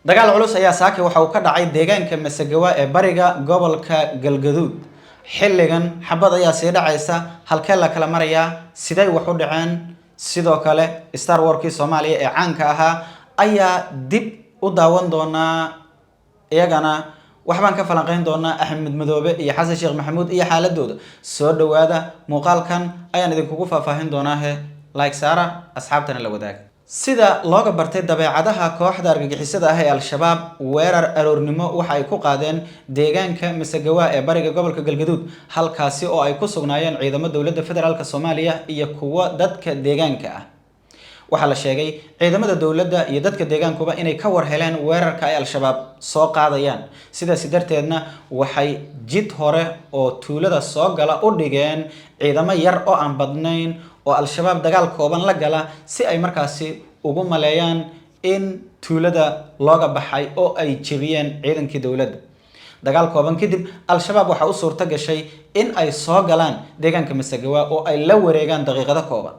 Dagaal culus ayaa saaki waxa uu ka dhacay deegaanka Masagawa ee bariga gobolka Galgaduud. Xilligan xabad ayaa sii dhacaysa. Halkee la kala marayaa? Siday wax u dhaceen? Sidoo kale Star Warkii Soomaaliya ee caanka ahaa ayaa dib u daawan doonaa, iyagana waxbaan ka falanqeyn doonaa Axmed Madoobe iyo Xasan Sheekh Maxamuud iyo xaaladooda. Soo dhawaada, muuqaalkan ayaan idinkugu faahfaahin doonaahe. Like saara, asxaabtana la wadaag. Sida looga bartay dabeecadaha kooxda argagixisada ah ee Al-Shabaab, weerar aroornimo waxa ay ku qaadeen deegaanka Masagawa ee bariga gobolka Galgaduud, halkaasi oo ay ku sugnaayeen ciidamo dowladda federaalk Soomaaliya iyo kuwo dadka deegaanka ah. Waxaa la sheegay ciidamada dowladda iyo dadka deegaankuba inay ka war heleen weerarka ay Al-Shabaab soo qaadayaan, sidaasi darteedna waxay jid hore oo tuulada soo gala u dhigeen ciidamo yar oo aan badnayn oo Al-Shabaab dagaal kooban la gala, si ay markaasi ugu maleeyaan in tuulada looga baxay oo ay jebiyeen ciidankii dowladda. Dagaal kooban kadib, Al-Shabaab waxaa u suurto gashay in ay soo galaan deegaanka Masagawa oo ay la wareegaan daqiiqado kooban.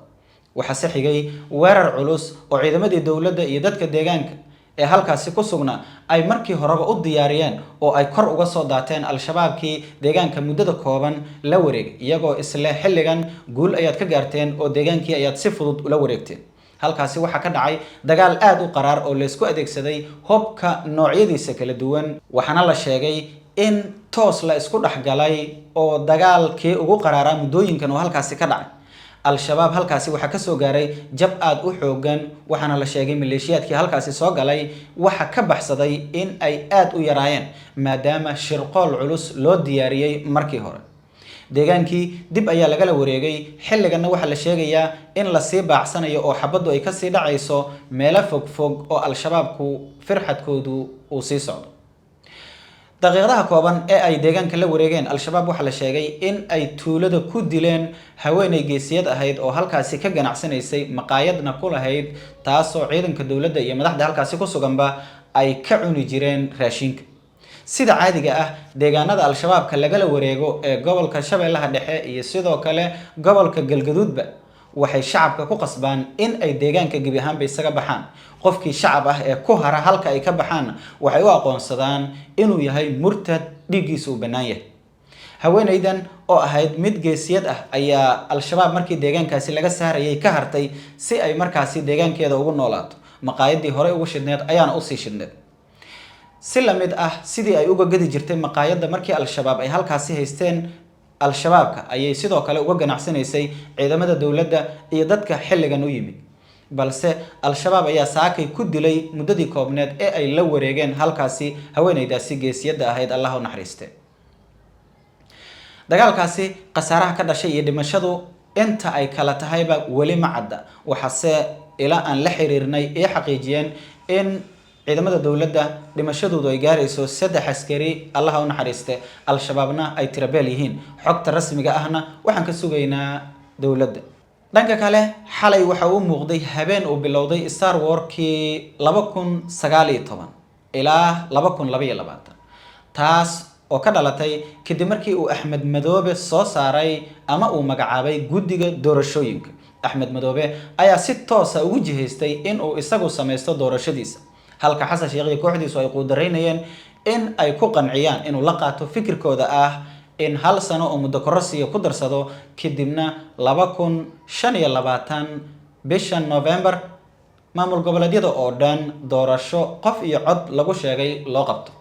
Waxaa se xigay weerar culus oo ciidamadii dowladda iyo dadka deegaanka ee halkaasi ku sugnaa ay markii horeba u diyaariyeen oo ay kor uga soo daateen Al-Shabaabkii deegaanka muddada kooban la wareegay, iyagoo isle xilligan guul ayaad ka gaarteen oo deegaankii ayaad si fudud ula wareegteen. Halkaasi waxaa ka dhacay dagaal aada u qaraar oo laysku adeegsaday hubka noocyadiisa kala duwan, waxaana la sheegay in toos la isku dhexgalay oo dagaalkii ugu qaraaraa muddooyinkan oo halkaasi ka dhacay. Al-Shabaab halkaasi waxaa kasoo gaaray jab aada u xoogan, waxaana la sheegay maleeshiyaadkii halkaasi soo galay waxa ka baxsaday in ay aada u yaraayeen, maadaama shirqool culus loo diyaariyey markii hore. Deegaankii dib ayaa lagala wareegay. Xilliganna waxaa la sheegayaa in lasii baacsanayo oo xabaddu ay kasii dhacayso meelo fogfog oo Al-Shabaabku firxadkoodu uu sii socdo. Daqiiqadaha kooban ee ay deegaanka la wareegeen Al-Shabaab, waxaa la sheegay in ay tuulada ku dileen haweeney geesiyad ahayd oo halkaasi ka ganacsanaysay, maqaayadna ku lahayd, taasoo ciidanka dowladda iyo madaxda halkaasi ku suganba ay ka cuni jireen raashinka. Sida caadiga ah, deegaanada Al-Shabaabka lagala wareego ee gobolka Shabeellaha Dhexe iyo sidoo kale gobolka Galgaduudba, waxay shacabka ku qasbaan in ay deegaanka gebi ahaanba isaga baxaan. Qofkii shacab ah ee ku hara halka ay ka baxaan waxay u aqoonsadaan inuu yahay murtad, dhiiggiisa uu bannaan yahay. Haweeneydan oo ahayd mid geesiyad ah ayaa Al-Shabaab markii deegaankaasi laga saarayay ka hartay si ay markaasi deegaankeeda ugu noolaato. Maqaayadii horey ugu shidneed ayaana usii shidneed, si lamid ah sidii ay uga gadi jirtay maqaayadda markii Al-Shabaab ay halkaasi haysteen. Al-Shabaabka ayay sidoo kale uga ganacsanaysay ciidamada dowladda iyo dadka xilligan u yimid, balse Al-Shabaab ayaa saakay ku dilay muddadii koobneed ee ay la wareegeen halkaasi haweeneydaasi geesiyadda ahayd, Allah u naxariiste. Dagaalkaasi khasaaraha ka dhashay iyo dhimashadu inta ay kala tahayba weli ma cadda, waxaase ilaa aan la xiriirnay ii xaqiijiyeen in ciidamada dowladda dhimashadoodu ay gaarayso 3 askari, Allaha u naxariiste, Al-Shabaabna ay tirabeel yihiin. Xogta rasmiga ahna waxaan ka sugaynaa dowladda. Dhanka kale, xalay waxa uu muuqday habeen uu bilowday Star Warkii 2019 ilaa 2022, taas oo ka dhalatay kadib markii uu Axmed Madoobe soo saaray ama uu magacaabay guddiga doorashooyinka. Axmed Madoobe ayaa si toosa ugu jihaystay in uu isagu samaysto doorashadiisa, halka Xasan Sheekh iyo kooxdiisu ay quudaraynayeen in ay ku qanciyaan inuu la qaato fikirkooda ah in hal sano oo muddo kororsiga ku darsado, kadibna 2025 bisha November maamul goboleedyada oo dhan doorasho qof iyo cod lagu sheegay loo qabto.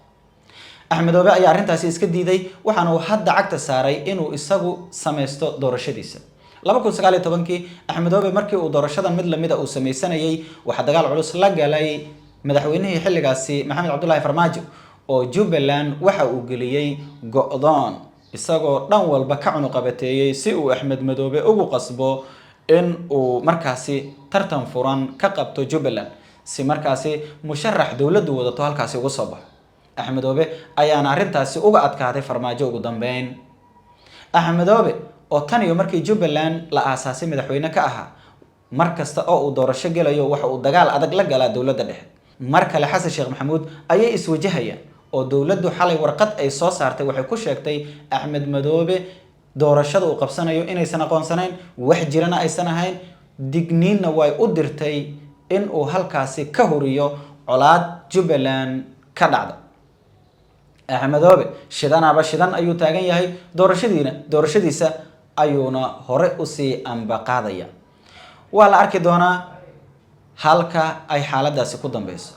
Axmed Oobe ayaa arrintaasi iska diiday, waxaana uu hadda cagta saaray inuu isagu samaysto doorashadiisa. 2019-kii Axmed Oobe markii uu doorashadan mid lamida uu samaysanayay, waxaa dagaal culus la galay madaxweynihii xilligaasi, Maxamed Cabdullaahi Farmaajo, oo Jubbaland waxa uu geliyey go'doon, isagoo dhan walba ka cunuqabateeyey si uu Axmed Madoobe ugu qasbo in uu markaasi tartan furan ka qabto Jubbaland, si markaasi musharax dowladdu wadato halkaasi uga soo baxo. Axmed Oobe ayaana arrintaasi uga adkaaday Farmaajo ugu dambeyn. Axmed Oobe oo tan iyo markii Jubbaland la aasaasay madaxweyne ka ahaa, mar kasta oo uu doorasho gelayo waxa uu dagaal adag la galaa dowladda dhexe. Mar kale Xasan Sheekh Maxamuud ayay iswajahayaan, oo dowladdu xalay warqad ay soo saartay waxay ku sheegtay Axmed Madoobe doorashada uu qabsanayo inaysan aqoonsanayn, wax jirana aysan ahayn. Digniinna way u dirtay in uu halkaasi ka huriyo Colaad Jubbaland ka dhacda. Axmedoobe shidanaba shidan ayuu taagan yahay, doorashadiina doorashadiisa ayuuna hore usii ambaqaadaya. Waa la arki doonaa halka ay xaaladaasi ku dambeyso.